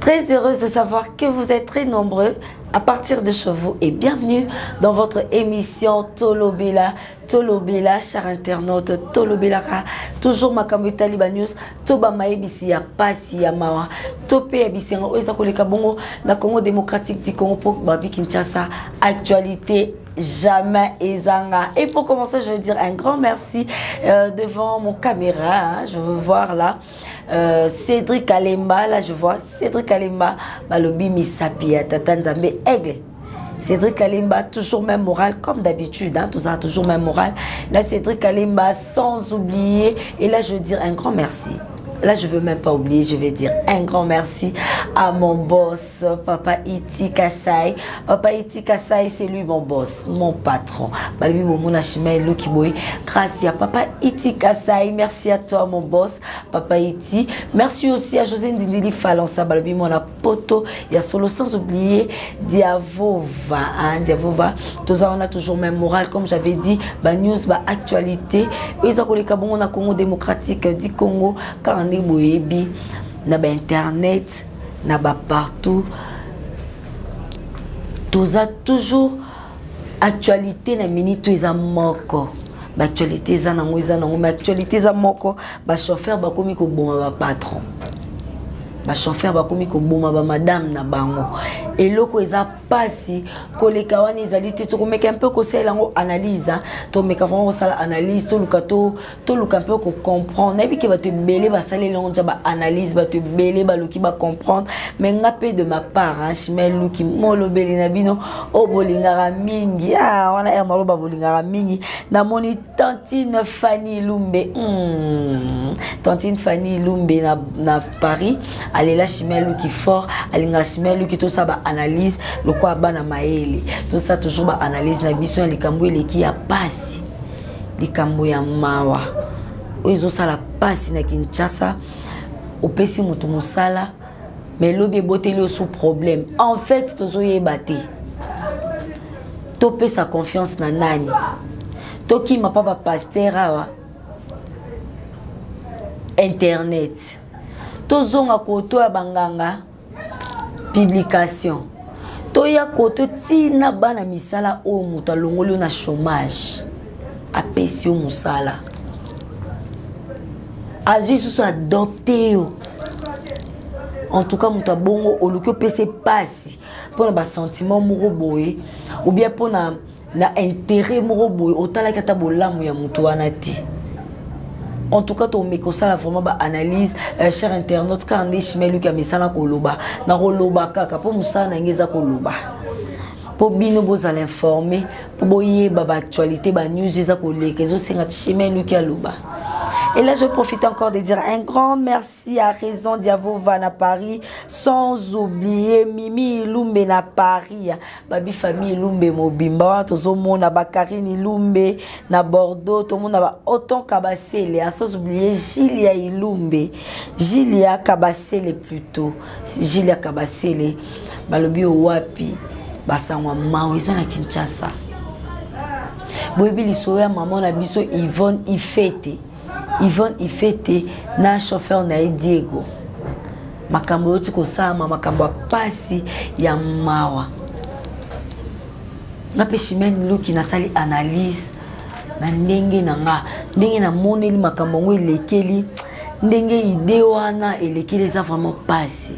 Très heureuse de savoir que vous êtes très nombreux à partir de chez vous et bienvenue dans votre émission Tolobela. Tolobela, cher internaute, Tolobelaka, toujours makambo etali ba news, to ba mayebisi ya pasi ya mawa, to pe ya bisengo oyo eza koleka bongo na Congo démocratique du Congo po babi Kinshasa, actualité jamais ezanga. Et pour commencer, je veux dire un grand merci devant mon caméra, hein, je veux voir là Cédric Alemba, là je vois Cédric Alemba, balobi misapi ya tata Nzambe aigle. Cédric Alemba, toujours même moral, comme d'habitude, hein, tout ça, toujours même moral. Là, Cédric Alemba, sans oublier. Et là, je veux dire un grand merci. Là, je veux même pas oublier, je vais dire un grand merci à mon boss, Papa Iti Kasai. Papa Iti Kasai, c'est lui mon boss, mon patron. Balobi bomona Chimène Luki boye. Grâce à Papa Iti Kasai. Merci à toi, mon boss, Papa Iti. Merci aussi à José Ndindili Falansa, balobi mon poto, ya solo, sans oublier Diavova, hein, Diavova. Tout ça, on a toujours même moral, comme j'avais dit, ba news, ba actualité. Eza koleka bongo na Congo démocratique du Congo, car on est boyebi na ba internet, na ba partout. Toza toujours actualité na minute eza moko. Ba actualité eza nango, eza nango, mais actualité eza moko, ba chauffeur bakomi koboma ba patron. Ba chauffeur bakomi koboma ba madame na bango. Eloko eza pasi koleka wana ezali te, tokomeka un peu kosalela yango analyse, hein. Tomeka vraiment kosala analyse, toluka to, toluka un peu ko comprendre. Nayebi ke bato ebele basaleli yango deja ba analyse, bato ebele baluki ba comprendre, mais nga pe de ma part, hein, Chimène Luki molobeli na bino oyo bolingaka mingi. Ah, wana heure naloba bolingaka mingi. Namoni Tantine Fanny Lumbe. Tantine Fanny Lumbe na Paris. Alela Chimène Luki fort, alinga Chimène Luki tout ça ba analyse, lokwa bana mayele. Tout ça toujours ba analyse na biso ya likambo eleki ya pasi. Likambo ya mawa. Oyo ezosala pasi na Kinshasa, opesi moto mosala, mais lobi eboteli yo sous problème. En fait, tozoyeba te. Topesa confiance na nani? Tokima pa ba pasteur awa internet. Tozonga koto ya banganga publication. Toya koto tina bana misala oyo moto alongoli yo na chômage. Apesi yo mosala. Azwi susu adopté yo. En tout cas, moto abongo oluki opesa pasi mpona ba sentiment moko boye ou bien mpona na intérêt moko boye otalaki ata bolamu ya moto wana te. En tout cas, tomeka kosala vraiment ba analyse, cher internaute, car nde Chimène Luki amesana koloba na koloba kaka mpo mosala na ngai eza koloba mpo bino bozala informé, mpo boyeba ba actualité, ba news eza koleka, ezosenga Chimène Luki aloba. Et là, je profite encore de dire un grand merci à Raison Diavova à Paris, sans oublier Mimi Ilumbe à Paris. Babi famille Ilumbe mobimba, tozomona ba Karine Ilumbe na Bordeaux, tomona ba Oton Kabasele, sans oublier Gilia Ilumbe, Gilia Kabasele plutôt, Gilia Kabasele, balobi wapi, basangwa mawe eza na Kinshasa. Boyebi lisolo ya maman na biso Yvonne Ifete. Yvonne Ifete na chauffeur na ye Diego. Makambo euti kosalama, makambo ya pasi ya mawa. Nga mpe Chimène Luki nasali analyse na ndenge na nga, ndenge namoneli makambo yango elekeli, ndenge idée wana elekeli, eza vraiment pasi.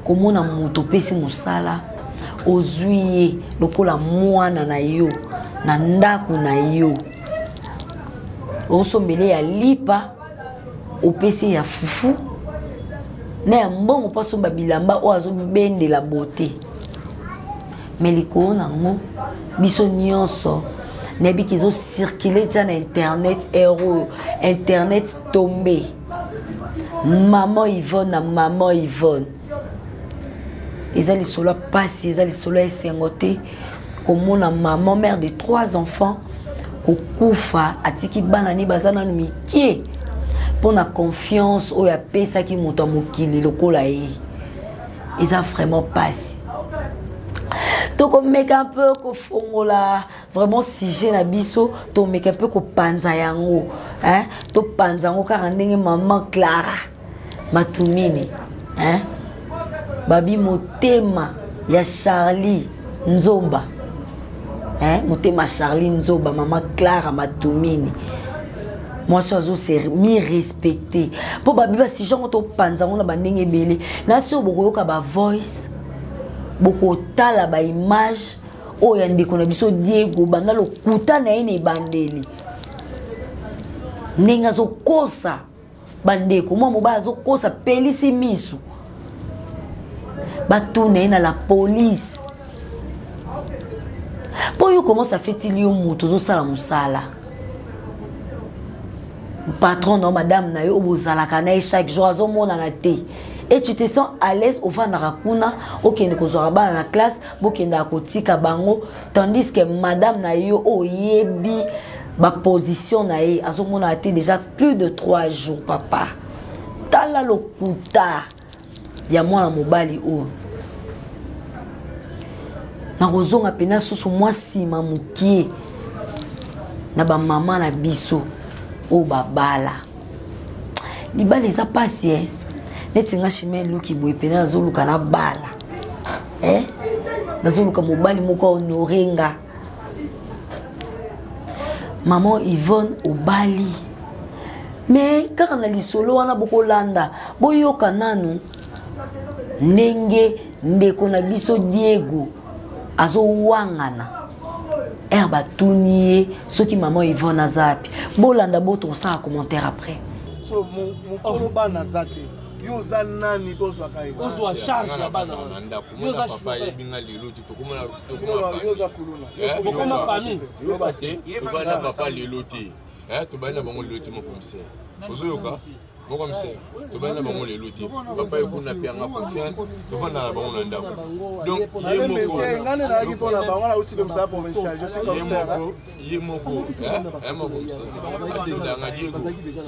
Komona moto opesi mosala, ozwi ye lokola mwana na yo na ndako na yo, osombele ya lipa, opesi ya fufu na ya mbongo mpo asomba bilamba oyo azobendela beauté. Mais likolo nango biso nyonso nayebi ki ezocircule deja na internet, heure oyo internet tombe. Maman Yvonne na maman Yvonne, eza lisolo ya pasi, eza lisolo ya esengo te komona maman mère de 3 enfants kokufa, atiki bana ne baza nanu mike mpona confiance oyo apesaki moto ya mokili lokola ye. Eza vraiment pasi. Tokomeka un peu kofongola vraiment sujet na biso, tomeka un peu kopanza yango, hein? Topanza yango kaka ndenge maman Clara Matumini, hein? Babi motema ya Charlie Nzomba. Hein? Motema Charlie Nzomba, mama Clara Matumini. mwasi azo se mi respecter mpo babi basujet yango topanza yango na bandenge ebele na si oyo bokoyoka bavoice bokotala baimage oyo ya ndeko na biso diego banda lokuta na ye na ebandeli ndenge azokosa bandeko mwa mobali azokosa pelisi misu batuna ye na la police mpo yo comment ça fait-il yo moto ozosala mosala patron na yo madame na yo oyo bozalaka na ye chaque jour azomonana te et tu te sens à l'aise ofandaka kuna okende kozwaka bana na classe bokendaka kotika bango tandis que madame na yo oyebi baposition na ye azomonana te déjà plus de 3 jours papa tala lokuta ya mwana mobali oyo nakozonga mpena susu mwa nsima mokie na bamama na biso oyo babala libala eza mpasi e neti nga chimie eluki boye mpena nazoluka nabala eh? nazoluka mobali moko ahonore nga maman yvonne obali me kaka na lisolo wana bokolanda boyoka nanu ndenge ndeko na biso diego azowangana ere batuni ye soki maman yvonne aza wapi bolanda bo tokosala commentaire après so mokolo bana aza te yo oza nani mpo ozwaka ye ozwa charge ya bana na ndako mona papa ayebi nga lelo te tokomana oza kuluna bokoma famille yoka te tobali na papa lelo te tobali na bango lelo te mon commissaire ozoyoka mon commissaire tobali na bango lelo te papa ekuna mpe yanga confiance tovanda na bango na ndako donc ye moko ngai nde nayaki mpo na bango nauti commissaire provincial je suis commissaire ye moko mon commissaire atindanga diego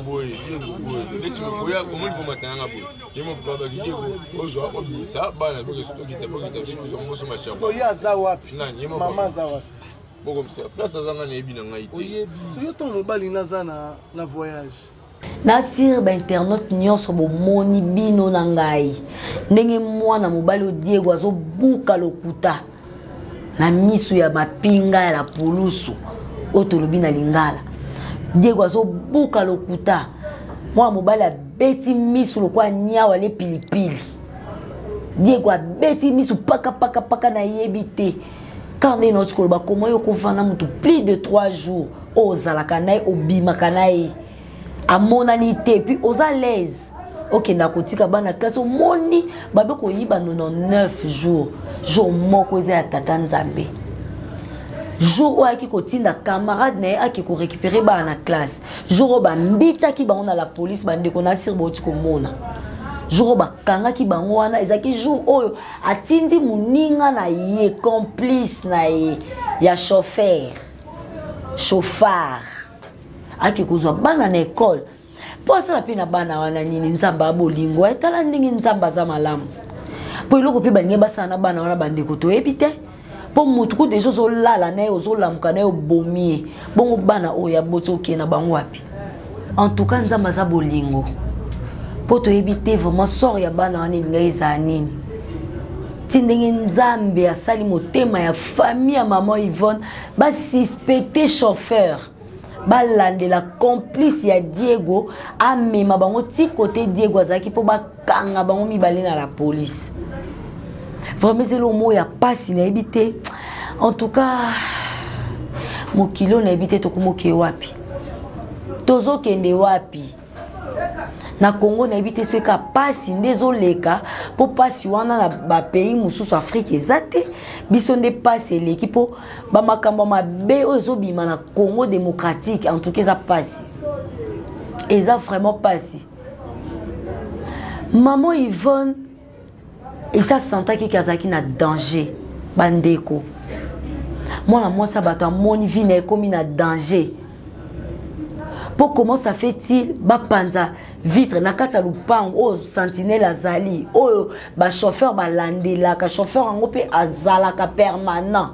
boye diego boye neti boya omoni bomata yanga boye ye moko babaki diego ozwa obimisa bana tokita bokita bino ozwa mboso mashabo ye aza wapi nani ye moko mama aza wapi bokomisa place aza nga nayebi na ngai te soki ntongo mobali naza na voyage nasir bainternaute nyonso bomoni bino na ngai ndenge mwana mobali oyo diego azobuka lokuta na miso ya mapinga ya la pulusu oyo tolobi na lingala diego azobuka lokuta mwana mobali abeti miso lokola niawa ale pilipili diego abeti miso pakapakapaka nayebi te kaka ndenge nauti koloba koma yo kovanda motu plus de 3 jours oyo ozalaka na ye obimaka na ye amonani te puis oza l'aise okenda kotika bana classe omoni babe koyiba 99 jours jour moko eza ya tata nzambe jour oyo ayaki kotinda camarade na ye ake korécupere bana na classe jour oyo bambitaki bango na la police bandeko na sir bauti komona jour oyo bakangaki bango wana ezalaki jour oyo atindi moninga na ye complice na ye ya chauffeur chauffard ake kozwa bana na ekole mpo asala mpe na bana wana nini nzambe abolingo etala ndenge nzambe aza malamu mpo eloko mpe balingi basala na bana wana bandeko toyebi te mpo motu ku deja ozolala na ye ozolamuka na ye obomi ye bongo bana oyo aboti okende na bango wapi en tout cas nzambe aza bolingo mpo toyebi te vraiment sort ya bana wana elingaki ezala nini ti ndenge nzambe asali motema ya famille ya maman yvonne basuspecte chauffeur balandela complice ya diego amema bango ti kote diego azalaki mpo bakanga bango mibale na la police vraiment ezeli omo ya mpasi nayebi te en tout cas mokili oyo nayebi te tokomoke wapi tozokende wapi na congo nayebi te soki kaka mpasi nde ezoleka mpo mpasi wana na bapays mosusu afrike eza te biso nde mpasi eleki mpo bamakambo mabe oyo ezobima na congo démocratique en tout cas eza mpasi eza vraiment mpasi maman yvonne esi asantaki ke azalaki na danger bandeko mwana mwasi ya bato amoni vi na ekomi na danger mpo comment ça fait-il bapanza vitre na kati ya lopango oyo sentinelle azali oyo bachauffeur balandelaka chauffeur yango mpe azalaka permanent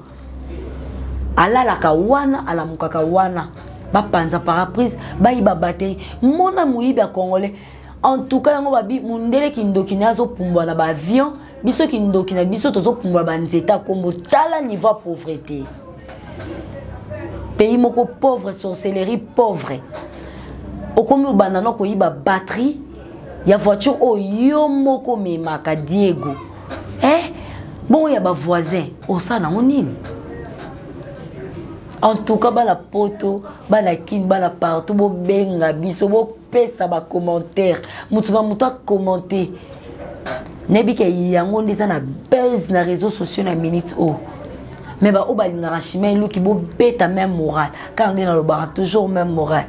alalaka wana alamukaka wana bapanza paraprise bayiba batterie mona moyibi ya congolais en tout cas yango babi mundele kindoki naye azopumbwa na baavion Biso kindoki na biso tozopumba banzete ya kombo. Tala niveau ya pauvreté. Pays moko pauvre, sorcellerie pauvre. Okomi obanda na koyiba batterie ya voiture oyo yo moko omemaka Diego. Eh, bongo ya ba voisin osala nango nini? En tout cas, bana poto, bana kin, bana partout, bobenga biso, bopesa ba commentaire. Mutu na mutu a commenter. Nayebi ke yango nde eza na buzz na réseaux sociaux na minute oyo. Mais ba oyo balingaka chemin eluki bobeta même moral. Kaka nde nalobaka toujours même moral.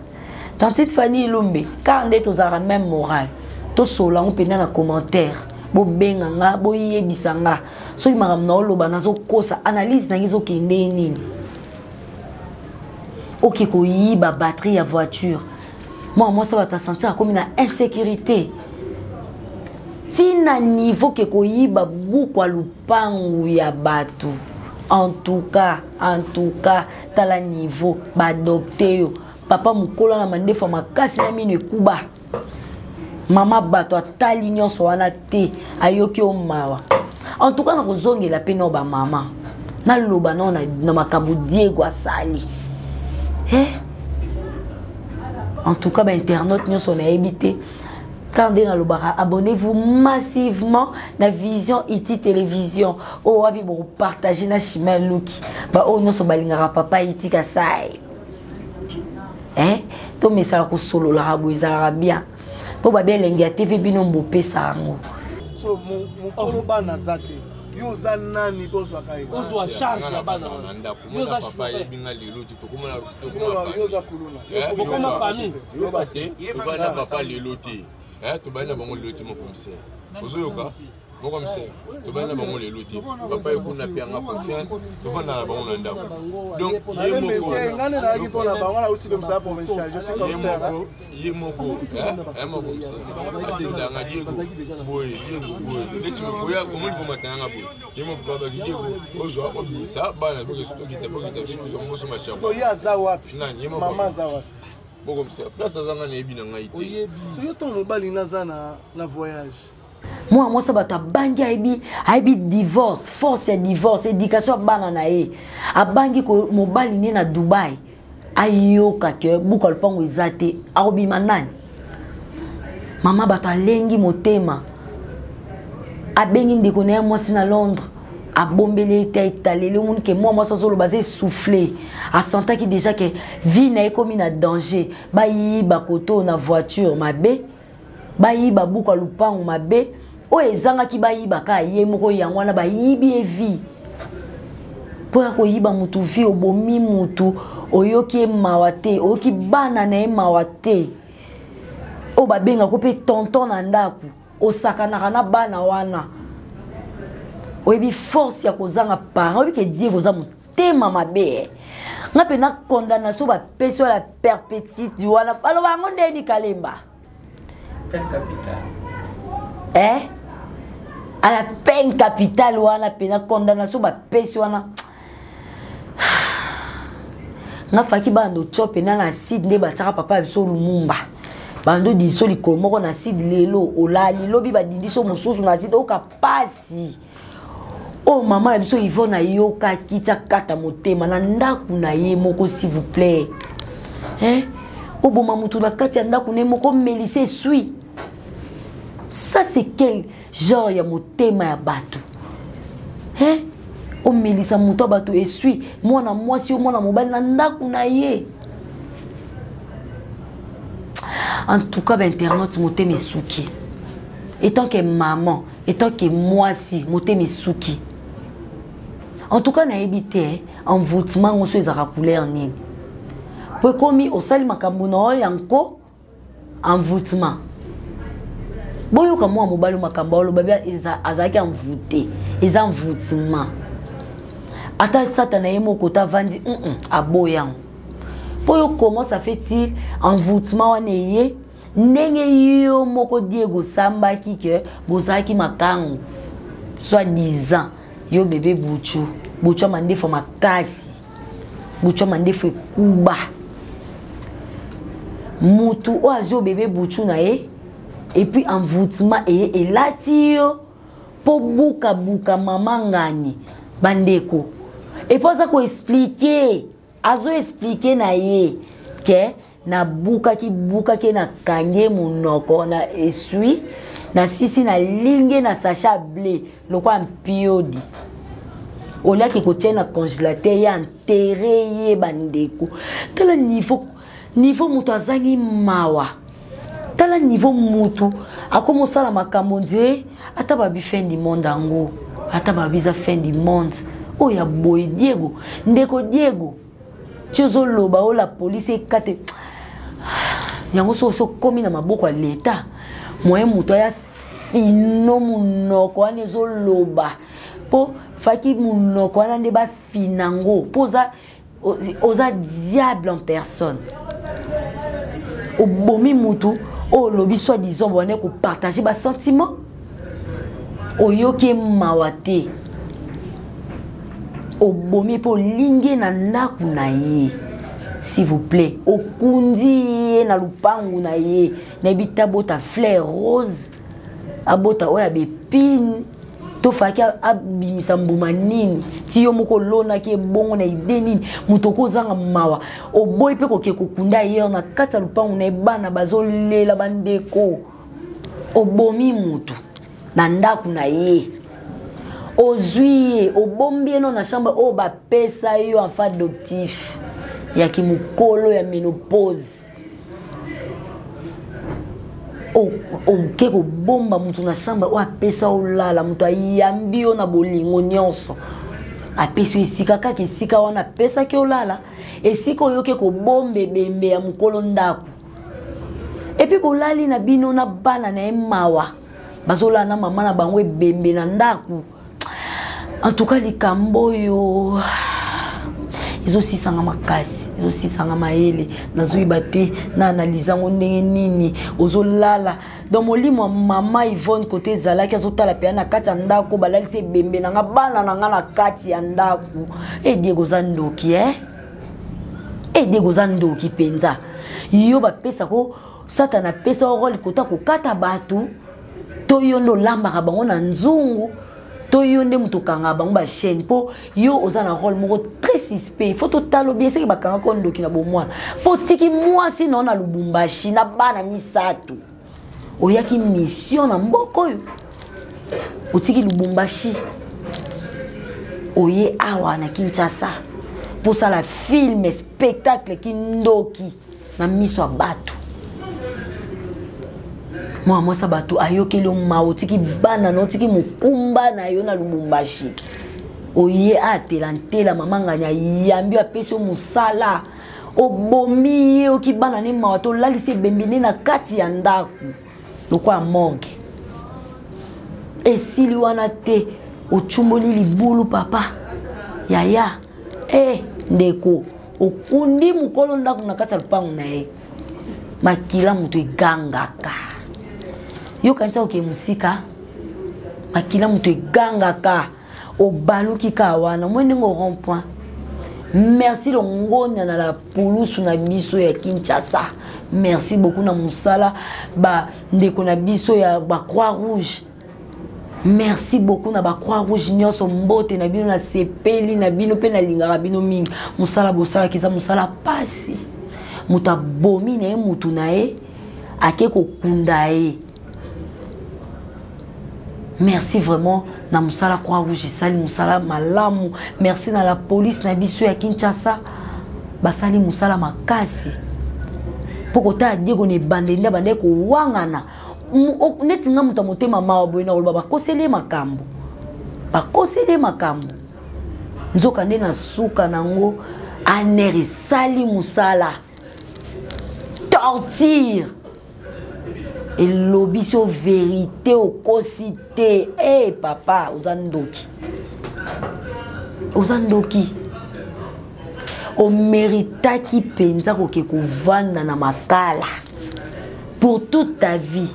Tantite Fanny Ilumbe, kaka nde tozalaka même moral. Tosolola yango mpenza na commentaire. Bobenga nga, boyebisa nga. Soki makambo na oloba nazokosa, analyse na ngai ezokende nini? Oke koyiba batterie ya voiture. Mwa mwasi bato asentir akomi na insécurité. Tina niveau ke koyiba buku ya lupangu ya bato. En tout cas, en tout cas, tala niveau ba adopté yo. Papa mukolo na mandefa makasi na mino ekuba. Mama bato atali nyonso wana te, ayoki yo mawa. En tout cas, na kozongela pe no ba mama. Naloba no na makambo Diego asali. Eh? En tout cas, ba internaute nyonso nayebi te. Quand nde nalobaka, abonnez-vous massivement na Vision Iti Télévision. Oyo wapi bokopartage na Chimène Luki. Ba oyo nyonso balingaka papa Iti Kasai. Eh? Tomesala kosololaka boye ezalaka bien. Po ba bien elengi ya TV bino mbopesa yango. So mokolo bana aza te. Yo oza nani mpo ozwaka ye? Ozwa charge ya bana wana. Na ndako. Yo oza papa yebi nga lelo te, tokoma yo oza kuluna. Bokoma famille. Yoka te, tobali na papa lelo te. Eh, tobali na bango lelo te mon commissaire. Ozoyoka? Mon commissaire, tobali na bango lelo te. Papa ekuna pe anga confiance, tovanda na bango na ndako. Donc ye moko nga nde nayaki mpo na bango, nauti commissaire provincial, je suis commissaire. Ye moko, eh, mon commissaire. Atinda nga Diego boye, Diego boye. Neti boya komoni komata nga boye. Ye moko baba Diego ozwa obimisa bana boke tokita bokita bino ozwa moso mashamba. Ye aza wapi? Nani ye moko? Mama aza wapi? Mon commissaire, place aza nga nayebi na ngai te. So yo ntango mobali naza na voyage. Mwana mwasi bato abangi ayebi, ayebi divorce, force ya divorce, éducation ya bana na ye. Abangi ko mobali ne na Dubai. Ayoka ke buka lupango eza te, akobima nani? Mama bato alengi motema. Abengi ndeko na ye mwasi na Londres. Abombeli ye te, etaleli omoni ke mwa mwasi azoloba aza essoufflé. Asentaki déjà ke vie na ye ekomi na danger. Bayiba koto na voiture mabe. Bayiba buka lupango mabe. Oyo ezangaki bayiba ka ye moko yango wana bayibi ye vie. Po ya koyiba mutu vie, obomi mutu, oyoki ye mawa te, oyoki bana na ye mawa te. Oyo babengako mpe tonton na ndako, osakanaka na bana wana. Oyebi force ya kozanga parent, oyebi ke Diego oza motema mabe. Nga mpe na condamnation bapesi la perpétuité wana, baloba yango ndeni Kalemba. Peine capitale. Eh? À la peine capitale wana mpe na condamnation bapesi wana. Nga faki bando chope na na acide nde batiaka papa ya biso Lumumba. Bando diso likolo moko na acide lelo olali lobi badindiso mosusu na acide oka pasi. Oh mama na biso Yvonne ayokaki tia kata motema na ndako na ye moko s'il vous plaît. Hein? Oboma mutu na kati ya ndako na ye moko melise esui. Ça c'est quel genre ya motema ya bato? Hein? Omelisa moto ya bato esui mwana mwasi o mwana mobali na ndako na ye. En tout cas ba internaute motema esuki. Étant que maman, étant que mwasi motema esuki. En tout cas nayebi te envoûtement ngo so ezaka couleur nini. Po ekomi osali makambo na oyo yanko envoûtement. Boyoka mwa mobali makambo aloba bia azalaki envoûté, eza envoûtement. Ata Satana ye moko ta vandi, aboyango. Po yo comment ça fait-il envoûtement wana eye ndenge yo moko Diego sambaki ke bozalaki makangu soit disant yo bébé Buchu, Buchu mandefu makasi, Buchu mandefu ekuba. Mutu oyo azwi bébé Buchu na ye et puis envoûtement eye elati yo. Mpo bukabuka mama ngani bandeko epo aza koexplike, azoexplike na ye ke nabukaki bukaki, nakangi ye monoko na esui, nasisi nalingi na sachet ya ble lokola mpiodi, oliaki kotia na congélateur ye enterre ye. Bandeko, tala niveau moto azangi mawa, tala niveau mutu akomi osala makambo nzee. Ata babi fin du monde yango, ata babi eza fin du monde oyo ya boye. Diego, ndeko Diego, ti ozoloba oyo la polise ekate yango, soki okomi na maboko ya leta, moyen moto aya fino monoko wana ezoloba, mpo faki monoko wana nde bafina yango, mpo oza diable en personne. Obomi mutu oyo olobi soi disant bone kopartage basentiment, oyoki mawa te, obomi mpe olingi na ndako na ye. S'il vous plaît, okundi ye na lupangu na ye, nayebi te abota fleur rose, abota oyo ya bepine, tofaki abimisa mbuma nini, ti yo moko olonaki ebongo na ide nini. Moto okozanga mawa, oboyi mpe koke kokunda ailleurs na kati ya lupangu na ye, bana bazolela. Bandeko, obomi motu na ndako na ye, ozwi ye, obombi ye no na chambre oyo bapesa yo enfant adoptif ya kimokolo ya ménopause. Oke kobomba moto na chambre oyo apesa olala, moto ayambi yo na bolingo nyonso, apesi yo esika, kaka esika wana apesaki olala, esika oyoki kobomba ebembe ya mokolo ndako. Epuis bolali na bino na bana na ye, mawa, bazolala na mama na bango ebembe na ndako. En tout cas, likambo oyo ezosisanga makasi, ezosisanga mayele, nazoyeba te na analyse yango ndenge nini. Ozolala donc molimo ya mama Yvonne kote ezalaki, azotala mpenza na kati ya ndako, balalisi ebembe na nga, bana na nga na kati ya ndako. E Diego, oza ndoki, eh? E Diego, oza ndoki mpenza. Yo bapesako Satana apesa yo role kota kokata bato, to yo nde olambaka bango na nzungu, to yo nde moto okangaka bango bachaîne, mpo yo oza na role moko très suspect. Faut totala bien seki bakangaka yo ndoki na bomwana, mpo otiki mwasi na yo na Lubumbashi na bana misato, oyaki mission na mboka oyo, otiki Lubumbashi, oye awa na Kinshasa mpo osala film spectacle kindoki na miso ya bato. Mwana mwasi ya bato ayokeli yo mawa, otiki bana na, otiki mokumba na yo na Lubumbashi, oye atela ntela, mama ngani ayambi yo, apesi yo mosala, obomi ye, oki bana ne mawa, tolalisi ebembi nde na kati ya ndako lokola morgue. Esili wana te, ocumboli libulu papa yaya e ndeko, okundi mokolo ndako na kati ya lupango na ye, makila moto egangaka. Yokanisa okee mosika, makila moto egangaka, obaluki kaka wana moi ndenge rond point. Merci longonya na la pulusu na biso ya Kinshasa, merci beaucoup na mosala bandeko na biso ya bacroix rouge, merci beaucoup na bacroix rouge nyonso, mbote na bino, nasepeli na bino mpe nalingaka bino mingi. Mosala bosalaka eza mosala pasi. Moto abomi na ye motu na ye, ake kokunda ye. Merci vraiment na mosala croix rouge esali, mosala malamu. Merci na la police na biso ya Kinshasa, basali mosala makasi, mpo kotala Diego na ebandeli nde abandaki kowangana neti nga moto ya motema mawa boye, na koloba bakoseli ye makambo, bakoseli ye makambo. Nzoka nde na suka nango aner esali mosala torture, elobisi yo verité, okosi te. E hey, papa, oza ndoki, oza ndoki, omeritaki mpenza koke kovanda na makala pour toute ta vie.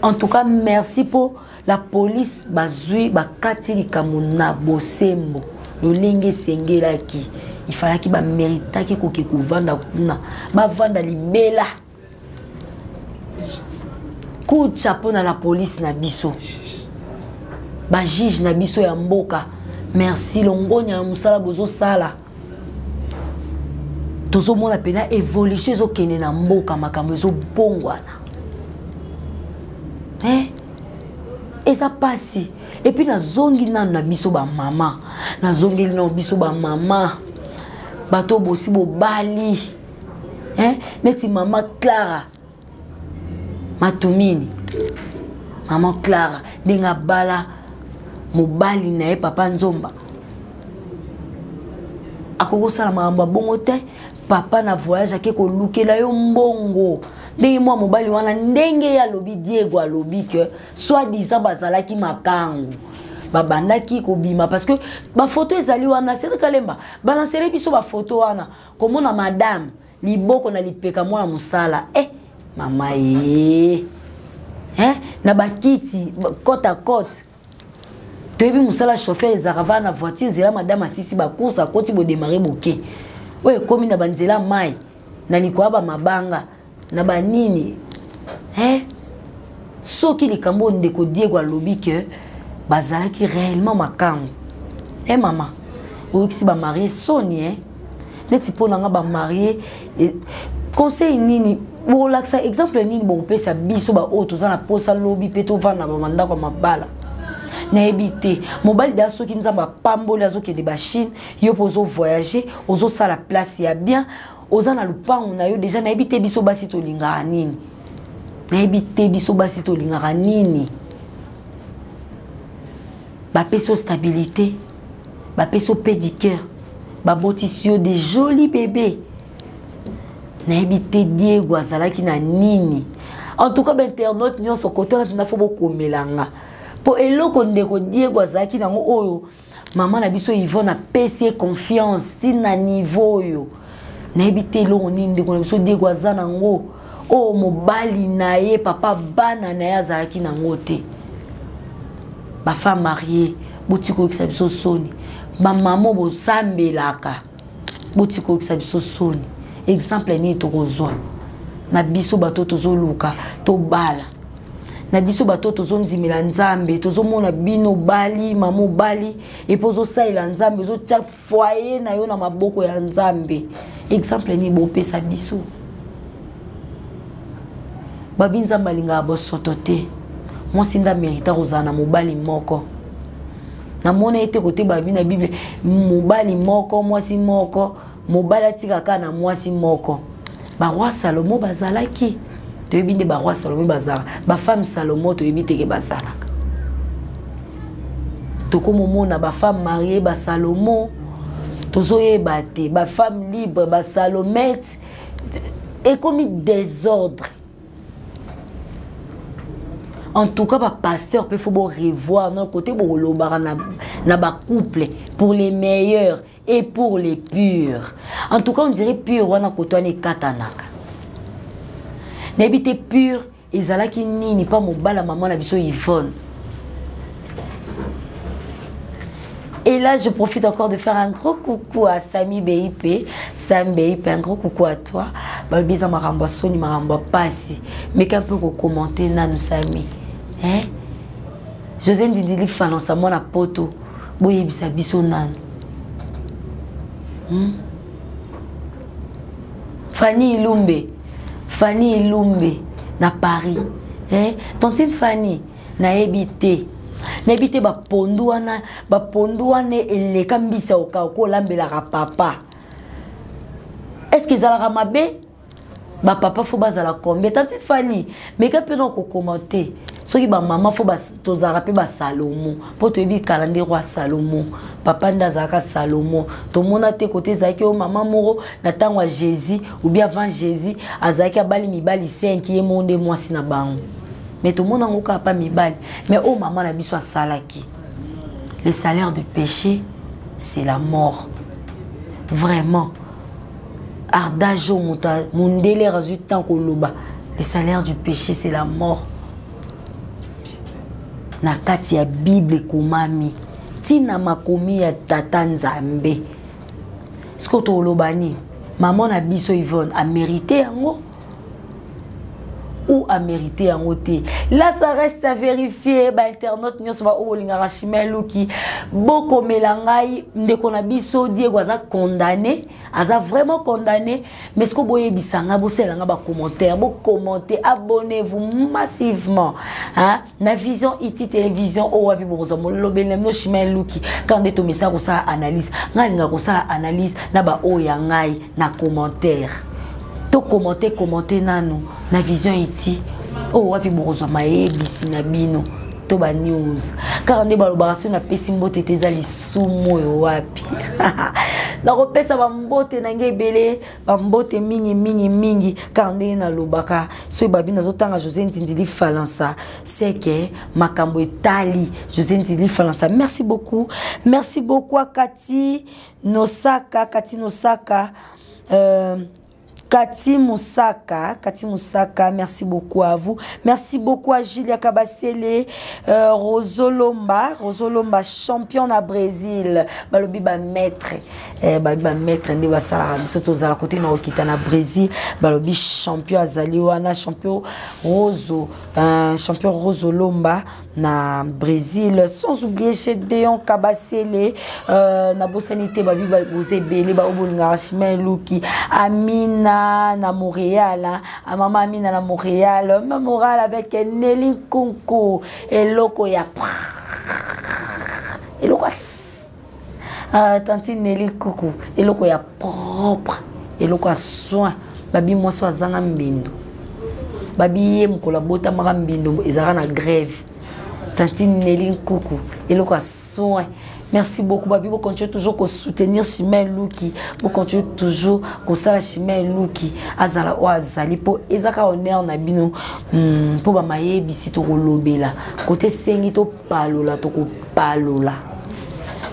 En tout cas, merci pour la police, bazwi bakati likambo na bosembo lolenge esengelaki. Ifalaki bameritaki koke kovanda kuna, bavanda libela. Coup de chapeau na la police na biso, bajuge na biso ya mboka. Merci, longonya na mosala bozosala. Tozomona mpena évolution ezokende na mboka, makambo ezobongwana. Eh? Eza pasi. Et puis nazongi nanu na biso bamama, nazongeli nanu biso bamama, bato bosi bobali, eh? Neti mama Clara Matumini, mama Clara ndenge abala mobali na ye papa Nzomba, akoki kosala makambo ya bongo te. Papa na voyage ake kolukela yo mbongo, ndenge mwa mobali wana, ndenge ye alobi, Diego alobi ke soit disant bazalaki makangu, babandaki kobima, parce que bafoto ezali wana. Cédric Alemba balancele biso bafoto wana, komona madame liboko na lipeka mwana mosala, eh, mama ye, eh, na bakiti côte à côte. Toyebi mosala chauffeur ezalaka vaa na voiture, zela madame asisi bacourse, akoti, bodémarrer, boke. Oyo ekómi na banzela mai na likolo ya bamabanga na banini, eh? Soki likambo oyo ndeko Diego alobi ke bazalaki réellement makangu, e mama oyokisi bamarie soni, eh? Neti mpo na nga bamarie eh, conseil nini bokolakisa, exemple nini bokopesa biso baoyo toza na posa lobi mpe tovanda na bamandako ya mabala? Nayebi te. Mobali da, soki Nzambe apamboli, azokende bachine, yo mpo ozovoyage, ozosala place ya bien, oza na lupangu na yo déjà. Nayebi te biso basi tolingaka nini, nayebi te biso basi tolingaka nini. Bapesi yo stabilité, bapesi yo pédicure, babotisi yo des jolis bébés. Nayebi te Diego azalaki na nini. En tout cas, bainternaute nyonso kote wana mpena fo bokomelanga mpo eloko ndeko Diego azalaki nango oyo mama na biso Yvonne apesi ye confiance ntina niveau oyo. Nayebi te eloko nini ndeko na biso Diego aza nango oyo mobali na ye, papa bana na ye, azalaki nango te. Bafemme marie, boti koyokisa biso soni. Bamama bosambelaka, boti koyokisa biso soni. Exemple nini tokozwa na biso bato tozoluka tobala, na biso bato tozondimela Nzambe, tozomona bino bali mama obali epo ozosalela Nzambe, ozotia foyer na yo na maboko ya Nzambe, exemple nini bopesa biso? Babi Nzambe alingaka bosoto te. Mwasi nde amérita kozala na mobali moko. Namona ye te kote babi na Bible mobali moko, mwasi moko, mobali atika kaka na mwasi moko. Baroi Salomo bazalaki, toyebi nde baroi Salomo bazalaka, bafemme Salomo toyebi teke bazalaka. Tokomomona bafemme marie basalomo, tozoyeba te bafemme libre basalomete. Ekomi désordre. En tout cas, bapasteur mpe fo borevoir no côté bokolobaka na, na bacouple pour les meilleurs et pour les purs. En tout cas, on dirait pur wana koto wana ekatanaka. Nayebi te pur ezalaki nini mpa mobala mama na biso Yvonne. Et là, je profite encore de faire un gros coucou à Sami BIP. Sami BIP, un gros coucou à toi. Balbiza maramba soni maramba pasi. Mais qu'un peu commenter nanu Sami. Hein? José Ndindili Falansa mwana poto. Boyebisa biso nanu. Fanny Ilumbe. Fanny Ilumbe na Paris. Hein? Tantine Fanny, nayebi te. Nayebi te bapondu wana, bapondu wana eleka mbisa okauka olambelaka papa. Est-ce que ezalaka mabe? Bapapa fo bazala combien? Tantine Fanny, meka mpe na kokomante soki bamama fo tozalaka mpe basalomo, mpo toyebi kala nde roi Salomo, papa nde azalaka Salomo. Tomona te kote ezalaki oyo mama moko na ntango ya Jésus ou bien avant Jésus azalaki abali mibali 5, ye moko nde mwasi na bango. Mais tomona yango kaka pa mibali. Mais oyo mama na biso asalaki, le salaire du péché, c'est la mort. Vraiment, ardage oyo moto mondele azwi ntango koloba le salaire du péché, c'est la mort, na kati ya Bible ekomami ntina makomi ya tata Nzambe. Sikoyo toloba nini? Mama na biso Yvonne amérite yango. Ou amérité yango te. Là, ça reste à vérifier. Bainternaute nyonso baoyo bolingaka Chimel Luki, bokomela ngai. Ndeko na biso Diego aza condamné, aza vraiment condamné. Mais ce que boyebisa nga, bosala nga bacommentaire, bocommente, abonnez-vous massivement, hein, na Vision Iti Télévision, oyo wapi bokozwa molobeli na bino Chimel Luki. Kaka nde tomesaka kosala analyse, ngai alingaka kosala analyse na baoyo ya ngai na commentaire. Tokommente, commente nanu na Vision Iti, oyo wapi bokozwa mayebisi na bino to banews. Kaka nde balobaka, soki napesi mbote te, eza lisumu. Oyo wapi nakopesa bambote na ngai ebele, bambote mingi mingi mingi. Kaka ndenge nalobaka, soki babi nazotanga José Nzindili Falansa, seke makambo etali José Nzindili Falansa. Merci beaucoup, merci beaucoup. Akati Nosaka, Kati Nosaka, Kati Moussaka, Kati Moussaka, merci beaucoup à vous. Merci beaucoup à Gilia Kabasele, Rosolomba, Rosolomba, champion à Brésil. Balobi ba maître, eh, balobi ba maître nde basala biso tozala côté na okita na Brésil, balobi champion azali wana, champion Roso, champion Rosolomba na Brésil. Sans oublier chez Déon Kabasele, na bosani te, babi boza ebele baoyo bolingaka Chemin Luki. Amina na Montréal, hein. Mama Amina na Montréal, même moral avec Nelly Nkunku, eloko ya eloko ya tantine Nelly Nkunku, eloko ya propre, eloko ya soin. Babi mwasi azanga mbindo, babi ye mokolo abotamaka mbindo ezalaka na grève. Tantine Nelly Nkuku, eloko ya soin, merci beaucoup. Babi bocontinue toujours kosoutenir Chimel Luki, bocontinue toujours kosala Chimel Luki azala oyo azali, mpo eza kaka honneur na bino, mpo bamayebisi tokolobela kote esengi topalola, tokopalola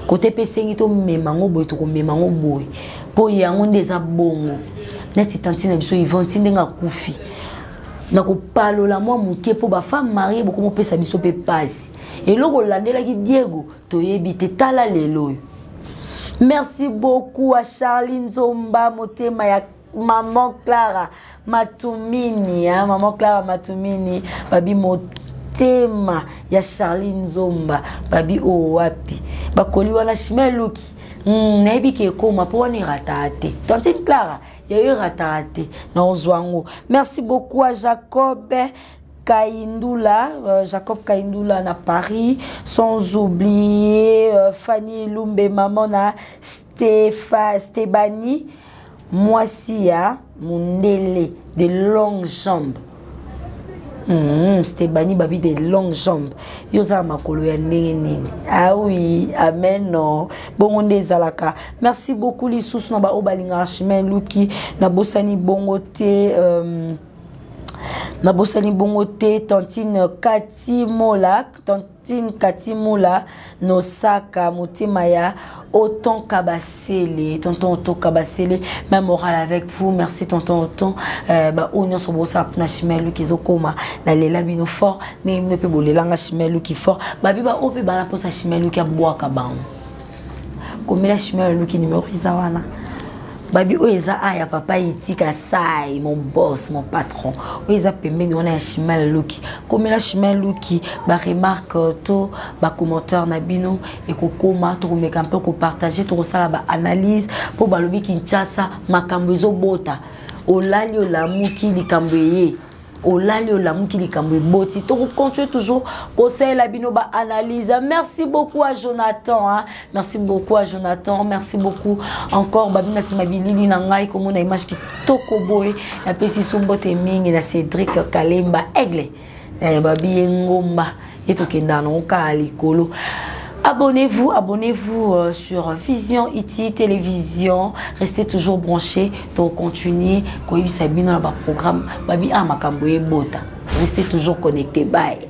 kote mpe esengi tomema yango boye, tokomema yango boye, mpo yango nde eza bongo. Neti tantine na biso Yvonne, ti ndenge akufi, na kopalola mwa moke, mpo bafemme mariée bokomopesa biso mpe pasi. Eloko olandelaki Diego, toyebi te. Tala lelo oyo. Merci beaucoup à Charlie Nzomba, motema ya maman Clara Matumini, hein, maman Clara Matumini. Babi motema ya Charlie Nzomba, babi oyo wapi bakoli wana Chimel Luki. Nayebi ke ekóma, mpo wana erataka te. Tantine Clara, yayo erataka te na ozwa yango. Merci beaucoup à Jacob Kaindula, Jacob Kaindula na Paris, sans oublier Fanny Lumbe, maman na Stefa, Stebani, mwasi ya mundele de longues jambes. Stebani, babi de longues jambes. Yo oza na makolo ya ndenge nini? Ah oui, amen, non. Bongo nde ezalaka. Merci beaucoup lisusu na baoyo balingaka Chemin Luki, nabosani bongo te. Nabosani bongo te tantine Kati Mola, tantine Kati Mola Nosaka, motema ya Autant Kabasele, tonton Autant Kabasele, même moral avec vous. Merci tonton Autant. Ba oyo nyonso bosala mpona Chimel Luki ezokoma. Nalela bino fort, ndenge bino mpe bolelanga Chimel Luki fort. Babi ba oyo mpe bana mposa Chimel Luki abwaka bango. Komela Chimel Luki, numéro eza wana. Babi oyo eza a ya papa Itika Sai, mon boss, mon patron, oyo eza pembeni wana ya Chimal Luki. Komela Chimal Luki baremarque to bacommentaire na bino ekokoma, tokomeka mpe kopartage, tokosala baanalyse, mpo balobi Kinshasa makambo ezobota. Olali olamuki, likambo eye. Olali olamuki, likambo eboti. Tokocontinue toujours kosalela bino baanalyse. Merci beaucoup à Jonathan, hein? Merci beaucoup à Jonathan, merci beaucoup encore. Babi na nsima bilili na ngai, komona image kitoko boye, napesi so mbote mingi na Cédric Kalemba Aigle, babi ye ngomba ye tokendaka nango kaka likolo. Abonnez-vous, abonnez-vous sur Vision IT Télévision. Restez toujours branchés. Donc continuez. Koyebisa bino na ba programme. Babi a makambo ebota. Restez toujours connectés. Bye.